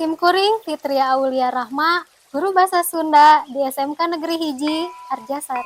Simkuring Fitria Aulia Rahma, guru bahasa Sunda di SMK Negeri Hiji, Arjasari.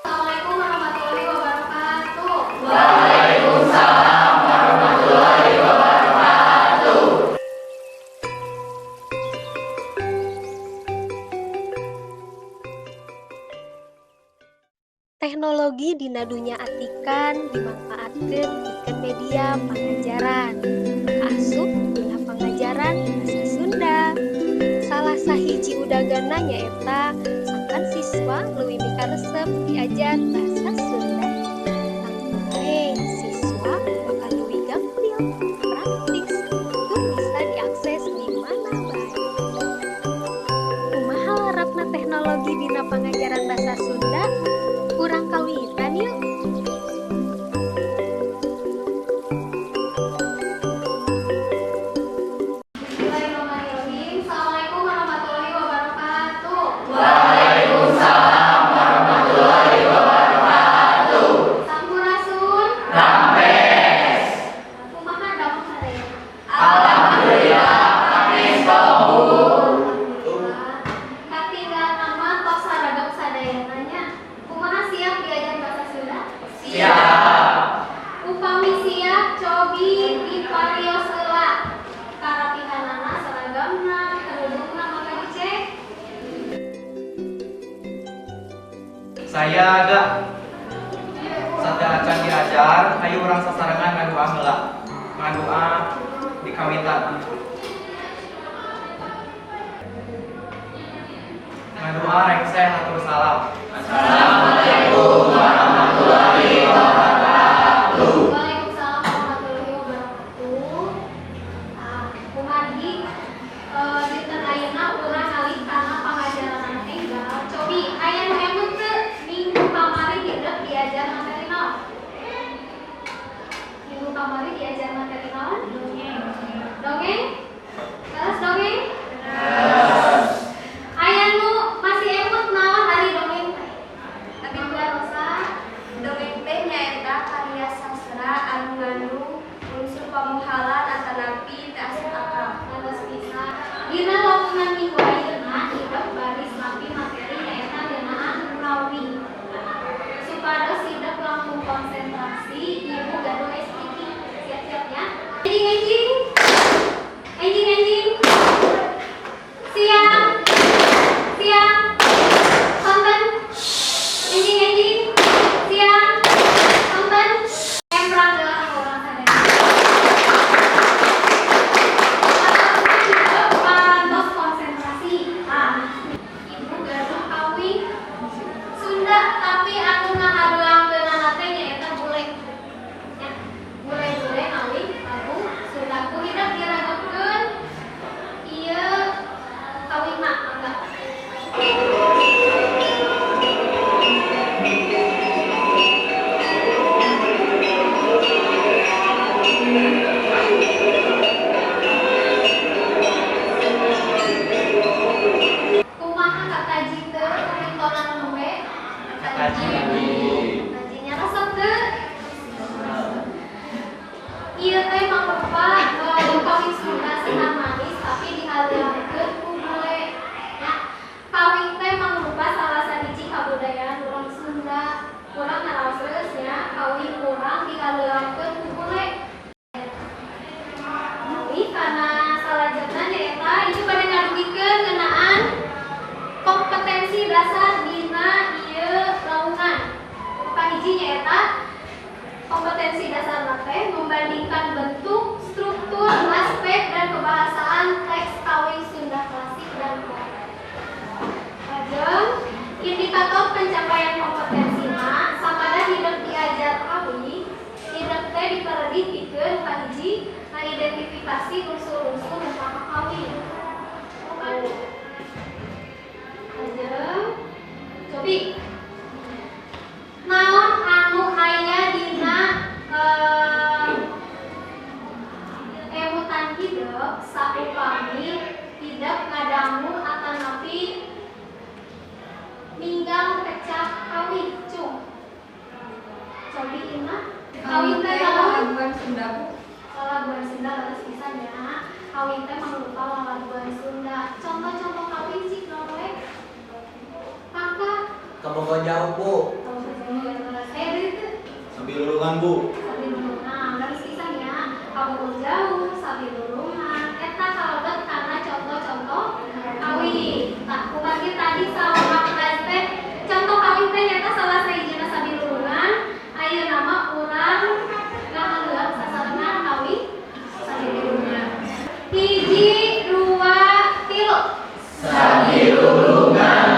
Assalamualaikum warahmatullahi wabarakatuh. Waalaikumsalam warahmatullahi wabarakatuh. Teknologi dina dunya atikan dimangpaatkeun pikeun media pangajaran. Asup dina pangajaran basa Sunda. Salah sahiji udagana nyaeta sangkan siswa leuwih mikaresep diajar basa Sunda. Tangtu bae siswa bakal leuwih gampil, praktis, tur bisa diakses di mana bae. Kumaha larapna teknologi dina pangajaran basa Sunda? Urang kawitan yuk. Bismillahirrahmanirrahim. Assalamualaikum warahmatullahi wabarakatuh. Waalaikumsalam warahmatullahi wabarakatuh. Sampurasun. Rampes. Kumaha damang sadayana? Alhamdulillah, pangestu. Alhamdulillah. Katinggalna mah tos saragam sadayana nya. Kumaha, siap diajar bahasa Sunda? Siap. Upami siap, cobi diparios heula. Karapihanana seragamna, kerudungna, mangga dicek. Saya agak sateuacan diajar, ayo urang sasarengan ngadua heula. Ngadua dikawitan. Ngadua rengse hatur salam. Assalamualaikum warahmatullahi wabarakatuh. Waalaikumsalam warahmatullahi wabarakatuh. Ah, kumargi dinten ayeuna urang ngalih kana pangajaran enggal. Cobi aya nu emut teu minggu kamari hidep diajar materi naon? Minggu kamari diajar materi naon? Dongeng. Kelas dongeng? Aya nu masih emut naon ari dongeng teh? Abi. Mangga, Rosa. Dongeng teh nyaeta karya sastra anu ngandung unsur pamohalan atanapi teu asup akal. Leres pisan. Dina lowongan minggu ayeuna hidep baris nampi materi nyaeta ngeunaan kawih. Supados hidep langkung konsentrasi, ibu gaduh ice breaking. Siap-siap ya. Enjing enjing. Enjing enjing. Siang. Siang. Sonten. Enjing enjing. Siang. Sonten. Emprang heula ka urang sadaya. Parantos konsentrasi. Ah, ibu gaduh kawih Sunda tapi anu ngahaleuangkeunana teh nyaeta bule. Ya, bule-bule ngawih lagu Sunda. Ku hidep diragapkeun ieu kawihna, mangga. Kumaha, kataji teu mintonan nembe? Kataji. Katajinya resep teu? Ieu teh mangrupa kawih Sunda Senar Manis tapi dihaleuangkeun ku bule. Ya, kawih teh mangrupa salah sahiji kabudayaan urang Sunda. Urang ngaraos leus nya, kawih urang dihaleuangkeun ku bule. Kawih kana salajengna nyaeta ieu bade ngadugikeun ngeunaan kompetensi dasar dina ieu lowongan. Kahiji nyaeta kompetensi dasar teh membandingkan bentuk, struktur, aspek, dan kebahasaan teks kawih Sunda klasik dan modern. Lajeng, indikator pencapaian kompetensina samada hidep diajar kawih, hidep teh diperedih pikeun kahiji ngidentifikasi unsur-unsur utama kawih. Lajeng, cobi naon anu aya dina emutan hidep saupami hidep ngadangu atanapi ninggal kecap kawih, cung? Cobi, Ima. Kawih teh naon? Laguan Sunda. teh mangrupa lalaguan Sunda. Contoh-contoh kawih cik naon we? Kakak Kabogo jauh, Bu. Aya deui teu? Sabilulungan, Bu. Sabilulungan, leres pisan ya. Kabogo jauh, sabilulungan. Eta kalebet kana contoh-contoh kawih. Tah, kumargi tadi saur kelas teh contoh kawih teh nyaeta salah sahijina sabilulungan. Ayeuna mah urang ngahaleuang sasarengan kawih sabilulungan. 1, 2, 3. Sabilulungan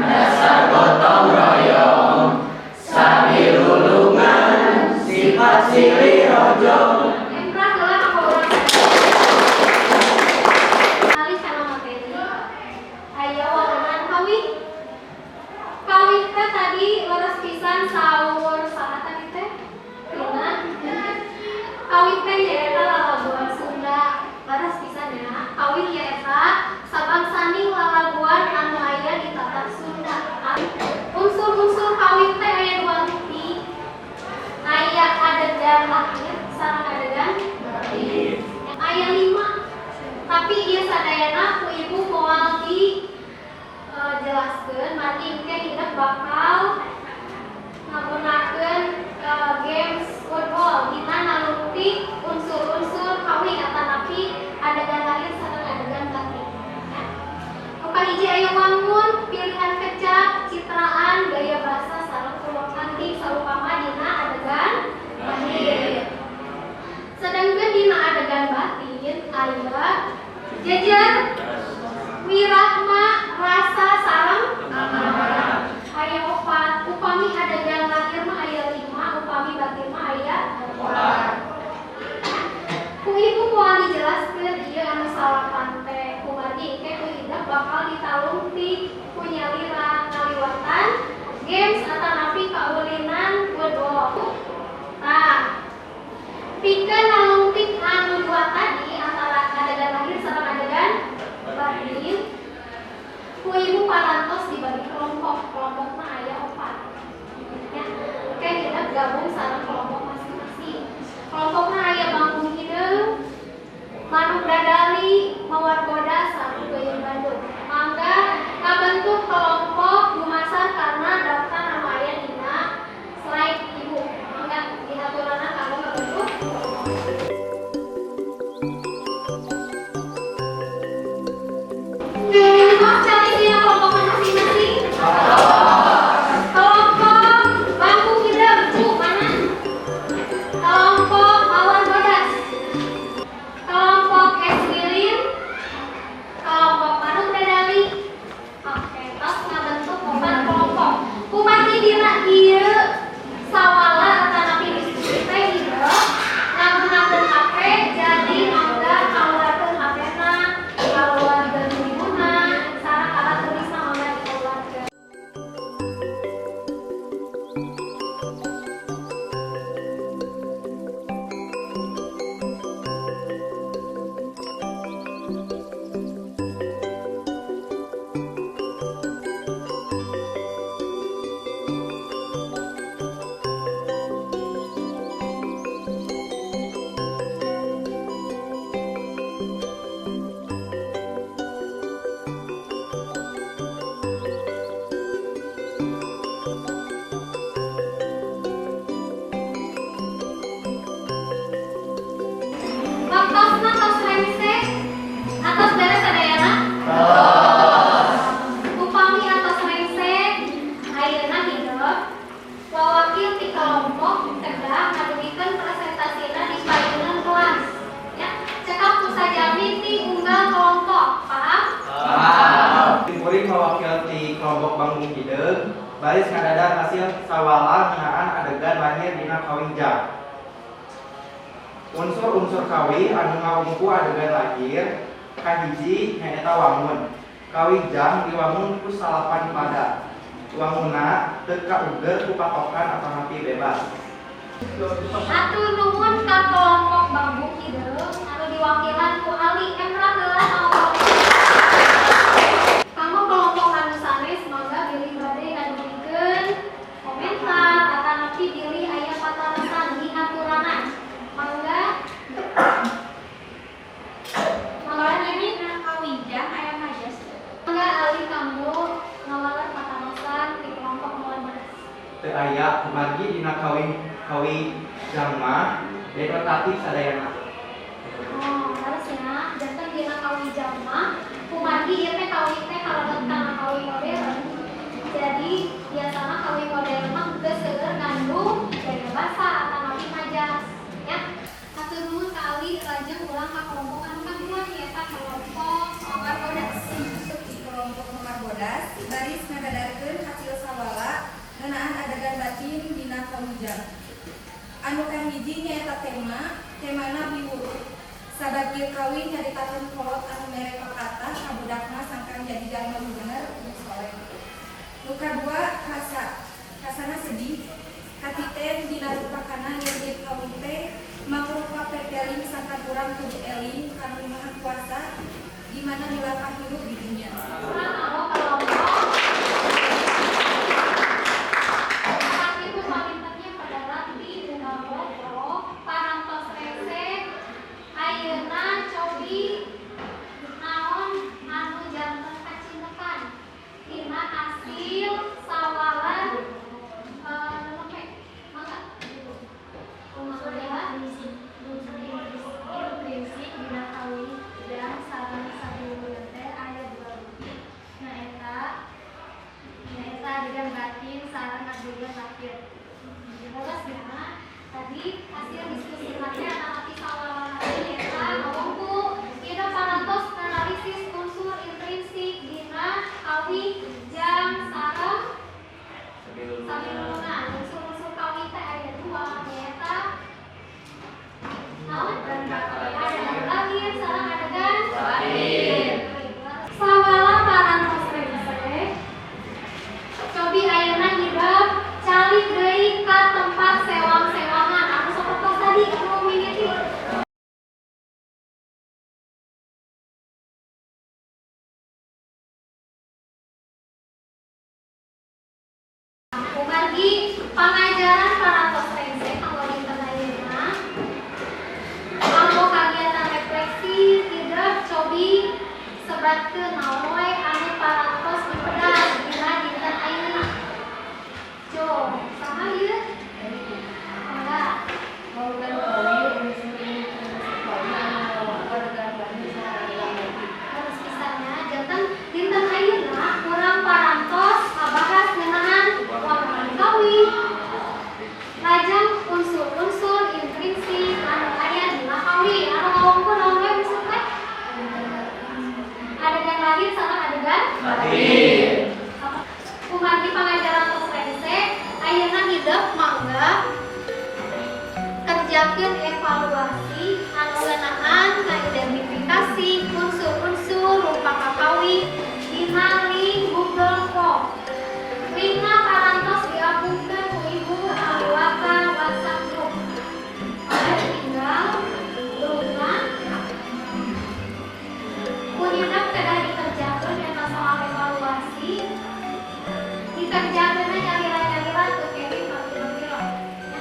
dasar gotong royong. Sabilulungan sifat silih rojong. Emprah heula ka urang. Alih kana materi. Aya wangunan kawih. Kawih teh tadi leres pisan saur saha tadi teh? Tina. Kawih teh nyaeta lalaguan Sunda. Leres pisan ya. Kawih nyaeta sabangsaning lalaguan anu aya di tatar Sunda. Unsur-unsur kawih teh aya dua rupi. Aya adegan lahir sareng adegan batin. Aya 5. Tapi ieu sadayana ku ibu moal di jelaskeun margi engke hidep bakal ngagunakeun games football dina nalungtik unsur-unsur kawih atanapi adegan lahir sareng adegan batin. Ya. Nu kahiji aya wangun, pilihan kecap, citraan, gaya bahasa sareng cantik sarupama dina adegan lahir. Sedangkan dina adegan batin aya jejer, wirahma, rasa sareng aya 4. Upami adegan lahir mah aya 5, upami batin mah aya 4. Ku ibu moal dijelaskeun ieu anu salapan teh kumargi engke ku hidep bakal ditalungtik ku nyalira ngaliwatan games atanapi kaulinan football. Tah, pikeun nalungtik anu dua tadi antara adegan lahir sareng adegan batin, ku ibu parantos dibagi kelompok, kelompokna aya 4. Ya, oke kita gabung sareng kelompok masing-masing. Kelompokna aya Bangkung Hideung, Manuk Dadali, Mawar Bodas, sareng Gayung Bandung. Mangga ngabentuk kelompok dumasar karena daftar anu aya dina slide ibu. Mangga dihaturana kanggo ngabentuk kelompok. Tos cari dina kelompokna masing-masing. Kelompok Bangkung Hideung, Bu, mana? Kelompok Mawar Bodas, kelompok Es Lilin, kelompok Manuk Dadali. Oke, tos ngabentuk 4 kelompok. Kumargi dina ieu sawala atanapi diskusi teh hidep ngagunakeun HP, jadi mangga kaluarkeun HP-na, kaluarkeun bibuna, sareng alat tulisna mangga dikaluarkeun. Waktosna tos rengse, atos beres sadayana? Upami atos rengse, ayeuna hidep wawakil ti kelompok kedah ngadugikeun presentasina di payunan kelas. Ya, cekap ku sajami ti unggal kelompok, paham? Kuring mawakil ti kelompok Bangkung Hideung baris ngadadar hasil sawala ngeunaan adegan lahir dina kawih jang. Unsur-unsur kawih anu ngawungku adegan lahir kahiji nyaeta wangun. Kawih jang diwangun ku salapan pada. Wangunna teu kauger ku patokan atanapi bebas. Hatur nuhun ka kelompok Bangkung Hideung anu diwakilan ku Ali Emrah heula kelompok. Kanggo kelompok anu sanes mangga bilih bade ngadugikeun komentar atanapi bilih aya patarosan dihaturanan. Mangga. Mangga. Dekoratif sadayana. Oh, harusnya janten dina kawijang mah kumargi ieu teh kawi teh kalebet kana kawi modern. Jadi biasana kawi modern mah geus seueur ngandung gaya basa atanapi majas ya. Hatur nuhun ka Ali, lajeng ulang ka kelompok anu kadua, nyaeta kelompok Mawar Bodas. Di kelompok Mawar Bodas baris ngadadarkeun hasil sawala ngeunaan adegan batin dina kawijang. Anu kahiji nyaeta tema, temana biwuru. Sabagir kawi nyaritakeun kolot anu mere papatah ka budakna sangkan jadi jalma nu bener nu soleh. Nu kadua rasa, rasana sedih. Katiten dina rupakana yen kawi teh mangrupa pepeling sangkan urang kudu eling ka Nu Maha Kuasa di mana milakah hirup di dunia. Kurang kanggo kelompok empat. Itu palinternya pada di unggal parantos rengse. Ayeuna cobi naon anu janten kacindekan dina hasil sawala lelemek, mangga. Unsur intrinsik, unsur intrinsik dina kawijang sareng sabilulungan teh aya dua bukti, nyaeta adegan batin sareng adegan lahir. Jelas ya, tadi hasil diskusi tadi anak sawala nyaeta ngawungku dina parantos analisis unsur intrinsik dina kawijang sareng sabilulungan. Unsur-unsur kawi teh aya dua, nyaeta naon? Adegan lahir sareng adegan Batin. Sawala parantos rengse. Cobi ayeuna hidep calik deui ka tempat sewang-sewangan anu sapertos tadi anu mimiti. Kumargi pangajaran parantos rengse kanggo dinten ayeuna. Kanggo kagiatan refleksi hidep cobi sebatkeun naon we anu parantos dipedar dina dinten ayeuna. Jo, saha ieu? Mangga. Wangunan kawi, unsur intrinsik kawi anu ngawungku adegan batin sareng adegan batin. Harus pisannya janten dinten ayeuna urang parantos ngabahas ngeunaan wangunan kawi. Lajeng unsur-unsur intrinsik anu aya dina kawi anu ngawungku naon we unsur teh? Adegan lahir sareng adegan Batin. Kumargi pangajaran tos rengse, ayeuna hidep mangga kerjakeun evaluasi anu ngeunaan ngaidentifikasi unsur-unsur rupa kakawi dina link Google Form. Linkna parantos diapungkeun ku Ibu kaliwatan WhatsApp grup. Mangga tinggal grupna. Ku hidep kedah dikerjakeun eta soal evaluasi. Dikerjakeunna nyalira-nyalira teu kenging pira-pira. Ya.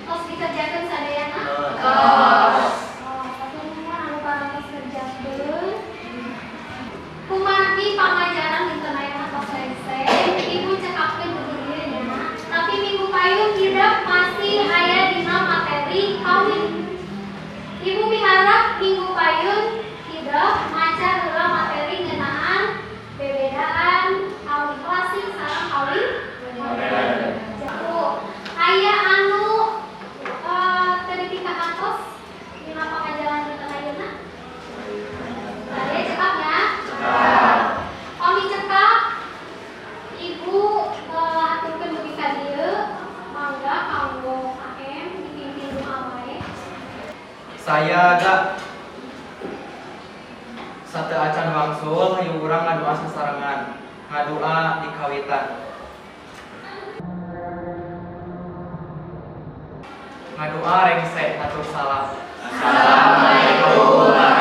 Tos dikerjakeun sadayana? Tos. Oh, hatur nuhun anu parantos kerjakeun. Kumargi pangajaran dinten ayeuna tos rengse, Ibu cekapkeun dugi dieu nya. Tapi minggu payun hidep masih aya dina materi kawi. Ibu miharap minggu payun hidep maca heula materi ngeunaan bebedaan kawi klasik sareng kawi Modern. Jago. Aya anu teu dipikahantos dina pangajaran dinten ayeuna? Saya cekap ya. Cekap. Pami cekap, Ibu haturkeun dugi ka dieu, mangga kanggo KM dipimpin doa wae. Saya gak sateuacan wangsul, hayu urang ngadua sasarengan, ngadua di kawitan. Ngadua rengse, hatur salam. Assalamualaikum.